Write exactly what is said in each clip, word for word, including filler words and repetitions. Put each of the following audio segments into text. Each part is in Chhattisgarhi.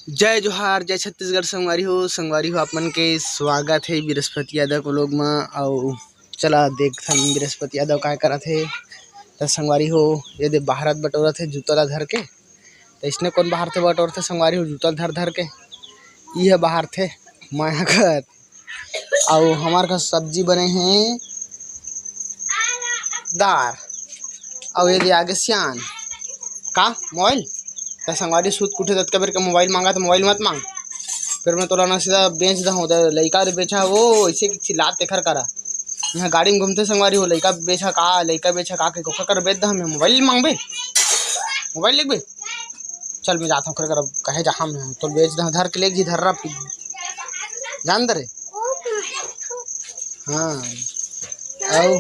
जय जोहार, जय छत्तीसगढ़ संगवारी हो। संगवारी हो, आप मन के स्वागत हे बृहस्पति यादव के vlog म। अउ चला देखथन बृहस्पति यादव काय करत हे। त संगवारी हो, ये दे बहारत बटोरत हे जूता ला धर के। त इसने कोन बहारथे बटोरथे संगवारी हो, जूता ला धर धर के। इहे बहारथे, मैं ह कहत। अउ हमार घर सब्जी बने हे दार, अउ ये दे आगे सियान। का मोबाइल? त संगवारी सूत के उठे ततका बेर के मोबाइल मांगा, त मोबाइल मत मांग, फिर मैं तोला ना सीधा बेच दहूं। त लइका रे बेचा वो, ऐसे चिल्लात तेखर करा। यहाँ गाड़ी में घूमते संगवारी हो, लइका बेचा का, लइका बेचा का के कोखा कर बेच दहूं, मैं मोबाइल मांगबे, मोबाइल लेगबे। चल मैं जात हूं, ओकरे करा कहे जा हम तो बेच दहूं, धर के लेगी धर्रा पी जान दे रे। हाँ, अउ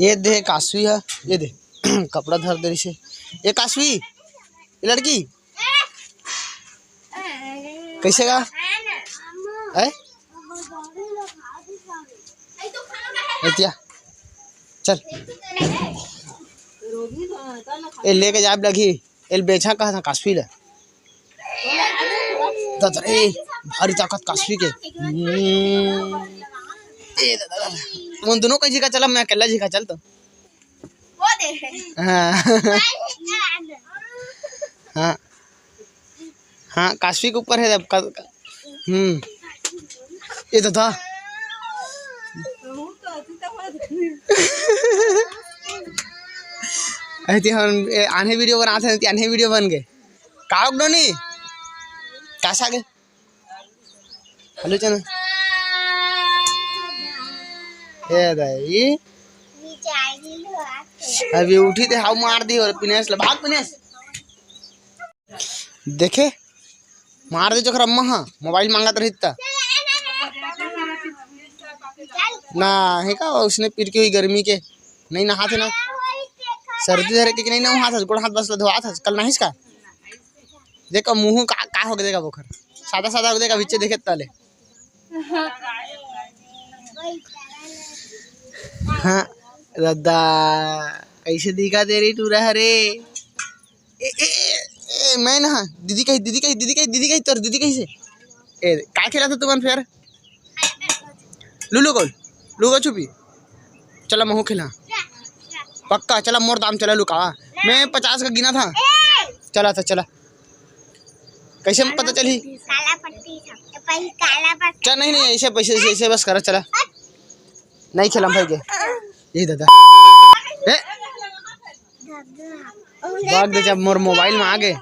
ये दे कासवी है, ये दे कपड़ा धर दे रही से। ये कासवी, ये लड़की कैसे गा है? एतिया चल, ए लेके जाब लगही। एल बेचा कहा था कासवी ला। दत रे, भारी ताकत कासवी के। हम्म। ए दादा, दादा। तुम दोनों कहीं झिका चला, मैं अकेला झिका चल तो। वो दे। हाँ। हाँ। हाँ, कासवी के ऊपर है अब का, का, हम्म। ये तो था। ऐसे हम, ए, आन्हे video बनाते हैं, आन्हे video बन गए। का हो नोनी? कासा के? आलू चना। ए दाई। अभी उठी ते हाउ मार दी और पिनेश ले भाग पिनेश। देखे मार दे जोखर अम्मा हा मोबाइल मांगत रही त। ना हे का उसने पीर के हुई गर्मी के नहीं नहाते ना। सर्दी धरे के नहीं नहात हस, गोड़ हाथ बस धोआत हस, कल नहिस का? देखो मुंह का, का हो गया देखा बोखर। सादा सादा हो गया देखा, बिच्चे देखे ताले। हाँ, दादा, कैसे दिखा दे रही टूरा हरे? ए, ए, ए, मैं ना, दीदी कही, दीदी कही, दीदी कही, दीदी कही, तोर दीदी कही से। ए, का खेला था तुमन फिर? लूलू गोल, लुका छुपी। चला महू खेला। पक्का, चला मोर दाम चला लुकावा। मैं पचास का गिना था। चला था, चला। कैसे पता चली? काला पट्टी सब। पहले काला पट्टी। चल नहीं, नहीं, ऐसे पैसे, ऐसे, ऐसे बस करा, चला। नहीं खेला भाई के। यही दादा। ए, भाग दे, जब मोर मोबाइल में आ गए।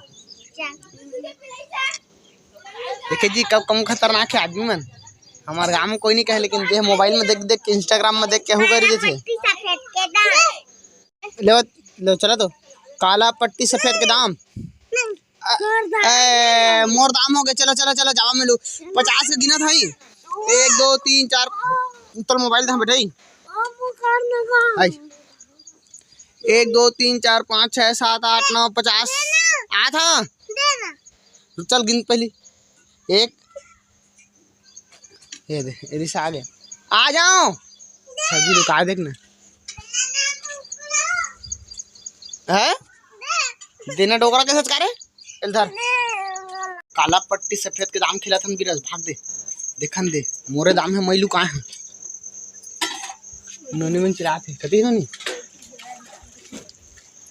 देखे जी, कब कम खतरनाक है आदमी मन। हमार गांव में कोई नहीं कहे, लेकिन जे मोबाइल में देख देख के, Instagram में देख के हु करी देथे। पट्टी सफेद के दाम। ले, ले, चला तो। काला पट्टी सफेद के दाम। अ, ए, मोर दाम हो गए। चला, चला, चला, जावा मिलू। पचास के गिना था ही। एक, दो, तीन, चार। तोर मोबाइल था बेटा ही। आई। एक, दो, तीन, चार, पाँच, छः, सात, आठ, नौ, पचास। आ था। चल गिन पहली। एक, ये दे, ये रिसा आ गया। आ जाओ। सब्जी लुका देख ना। है? देना डोकरा कैसे चका रे? इधर। काला पट्टी सफेद के दाम खिला थन बिरस, भाग दे। देखन दे, मोरे दाम है, मैं लुकाए हैं। नोनी मन चिल्लात हे, कती नोनी?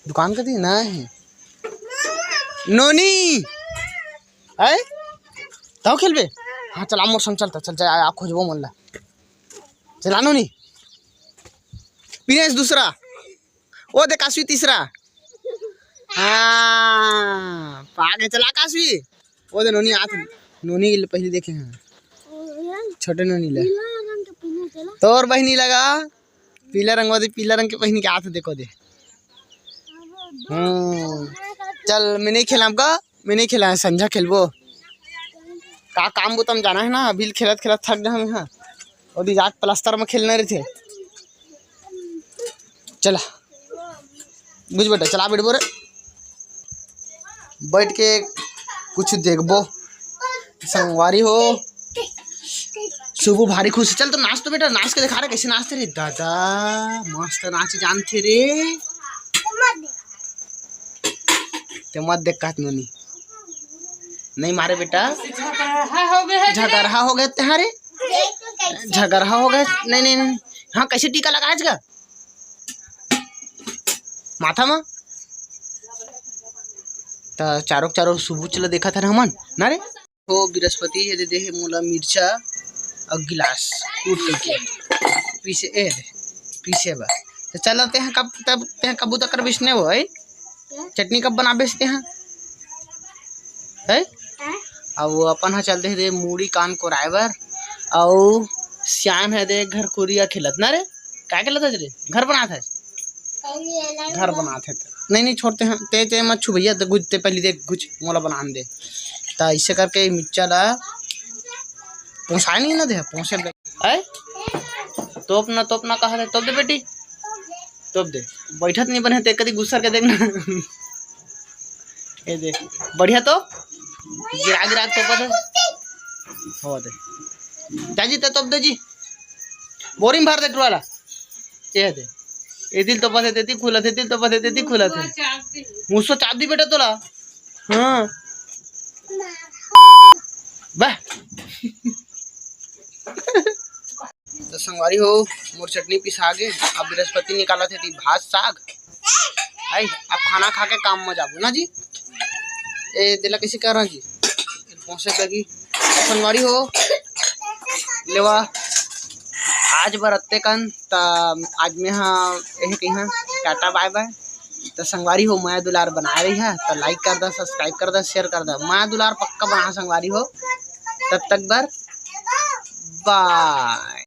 दुकान कती? ना है। नोनी! है? तौ खेलबे? हाँ, चल, आ मोर संग चल, त चल, चल, आ, आ, खोजबो मन ला। चला नोनी। पिनेश दूसरा। ओ दे कासवी तीसरा। हाँ, पागे चला कासवी। ओ दे नोनी आत, नोनी के पहले देखे हैं। छोटे नोनी ले। पीला रंग के पहने चला। तोर बहिनी लगा। पीला रंग, ओ दे पीला रंग के पहनी के आत देखो दे। हाँ। चल, मैं नहीं खेलाम का? मैं नहीं खेला, संझा खेलबो। का काम बुता म जाना है ना, अभी खेलत खेलत थक जा हम यहाँ। अभी जाके प्लास्टर में खेलना रही थे। चला, बुझ बेटा, चला बैठबो रे। बैठ के कुछ देखबो। संगवारी हो, सुबह भारी खुशी। चल तो नाच तो बेटा, नाच के दिखा रे, कैसे नाचते रे दादा, मस्त नाच जानते रे। ते मत देख कहत नोनी। नहीं मारे बेटा। झगरहा हो गए हे तेहारे। झगरहा हो गए। नहीं, नहीं, नहीं। हाँ, कैसे टीका लगाएच गा? माथा मा। त चारों चारों सुबुच ल देखत हन हमन ना रे। हो बृहस्पति, ये दे दे हे मोला मिर्चा अउ गिलास कूट के पीसे, ए दे, पीसे बर। त चल, तेहा कब, तब तेहा कब बूता करबे इसने वो, ए? चटनी कब बनाबे तेहा? ए? अब वो अपन ह चल दे दे मूड़ी कान कोराए बर, अउ सियान हे दे घर कुरिया खेलत ना रे। का खेलत हस रे? घर बनात हस? घर बनात हे त। नहीं, नहीं, छोड़ते हैं। ते, ते मत छू भैया, ते गुज, ते पहले देख गुज, मोला बनान दे। त ऐसे करके मिर्चा ला पोंसाए नहीं ना दे, पोंसे लग-, आए? तोप ना, तोप ना, कहा दे, तोप दे बेटी, तोप दे। बैठत नहीं बने, ते कदी गुस्सा के देख ना। ये दे, बढ़िया तोप, गिरा गिरा के तोपा दे। हो दे, जा जी, ते तोप दे जी, बोरिंग भर दे टुरा ला। ये दे, ये दिल तोपा दे, तेती खुला थे, दिल तोपा दे, तेती खुला थे। मुसो चाप दी बेटा तोला। हाँ। बह। तो संगवारी हो, मोर चटनी पिसा गे। अब बृहस्पति निकालत हे ती भात साग। आई, अब खाना खा के काम में जाबो ना जी। ए, तेला कैसे करना जी? पहुंचे लगी। तो संगवारी हो, लेवा, आज बर अत्ते कन, त आज में हाँ, यही कहीं टाटा बाय बाय। त संगवारी हो, मया दुलार बनाए रही है, त like कर दा, subscribe कर दा, share कर दा। मया दुलार पक्का बना संगवारी हो। तब तक बर bye।